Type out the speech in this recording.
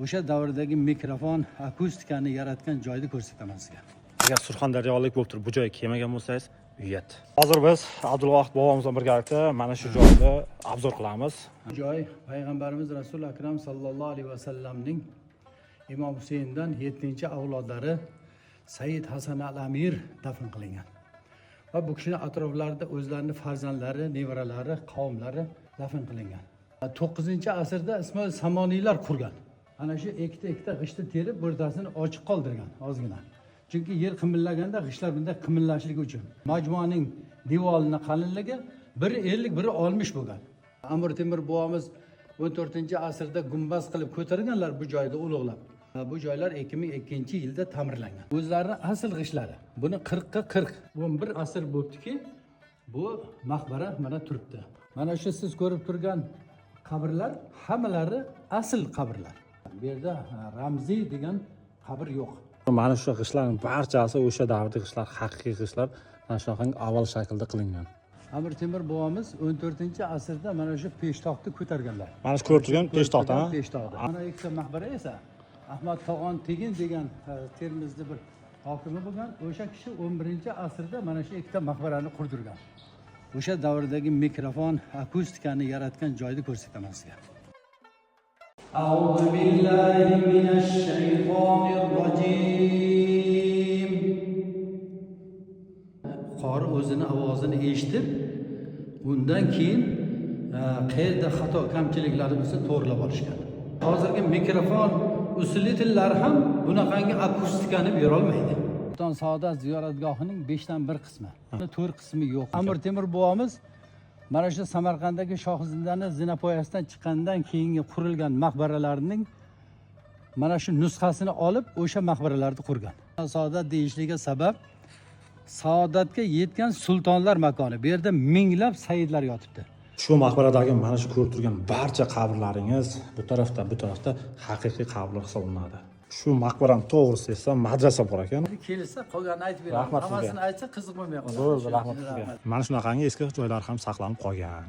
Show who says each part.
Speaker 1: O'sha davrdagi mikrofon akustikani yaratgan joyni ko'rsataman sizga.
Speaker 2: Agar surxondaryolik bo'lib turib bu joyga kelmagan bo'lsangiz, uyat. Hozir biz Abdulvohid bobomiz bilan birgalikda mana shu joyni обзор qilamiz.
Speaker 1: Bu joy payg'ambarimiz Rasuli Akram sallallohu alayhi vasallamning Imom Husayndan 7-avlodlari Said Hasan al Amir dafn qilingan. Va bu kishini atroflarida o'zlarini farzandlari, nevaralari, qavmlari dafn qilingan. 9-asrda Ismoil Samoniylar qurgan. Ana shu ikkita ikkita g'ishtni terib, o'rtasini ochiq qoldirgan ozgina. Chunki yer qimillaganda g'ishtlar bunday qimillashligi uchun. Majmuaning devorini qalinligi biri 50, biri 60 bo'lgan. Amir Temur bobomiz 14-asrda gumbaz qilib ko'targanlar bu joyda ulug'lab. Bu joylar 2002-yilda ta'mirlangan. O'zlarini asl g'ishlari. Buni 40 ga 40, 11 asr bo'libdiki, bu maqbara mana turibdi. Mana shu siz ko'rib turgan qabrlar hammalari asl qabrlar. Bu yerda ramziy degan qabr yo'q.
Speaker 2: Mana shu g'ishtlarning barchasi o'sha davrdagi g'ishtlar, haqiqiy g'ishtlar, mana shunaqangi oval shaklda qilingan.
Speaker 1: Amir Temur bobomiz 14-asrda mana shu peshtoqni ko'targanlar.
Speaker 2: Mana shu ko'rib turgan peshtoqda, ha?
Speaker 1: Peshtoqda. Mana ikkita maqbara esa Ahmad Tog'on Tegin degan Termizni bir hokimi bo'lgan. O'sha kishi 11-asrda mana shu ikkita maqbarani qurdirgan. O'sha davrdagi mikrofon akustikani yaratgan joyni ko'rsataman sizga. أعوذ بالله من الشيطان الرجيم. Qori o'zini ovozini eshitib, undan keyin qayerda xato kamchiliklari bo'lsa, to'g'rilab olishgan. Hozirgi mikrofon усилитель lari ham bunaqangi akustikani berolmaydi. Sulton Saodat ziyoratgohining 1/5 qismi, to'rt qismi yo'q. Amir Temur bobomiz mana shu Samarqanddagi Shohzindani zinapoyasidan chiqqandan keyingi qurilgan maqbaralarning mana shu nusxasini olib, o'sha maqbaralarni qurgan. Saodat deyishligiga sabab, saodatga yetgan sultonlar makoni. Bu yerda minglab saidlar yotibdi.
Speaker 2: Shu maqbaradagi mana shu ko'rib turgan barcha qabrlaringiz bu tarafda, bu tarafda haqiqiy qabrlar hisoblanadi. Shu maqbarani to'g'risida esa madrasa bor ekan.
Speaker 1: Kelsa, qolganini aytib beraman.
Speaker 2: Rahmat sizga.
Speaker 1: Hammasini aytsa, qiziq bo'lmay qoladi.
Speaker 2: Bo'ldi, rahmat sizga. Mana shunaqangi eski joylar ham saqlanib qolgan.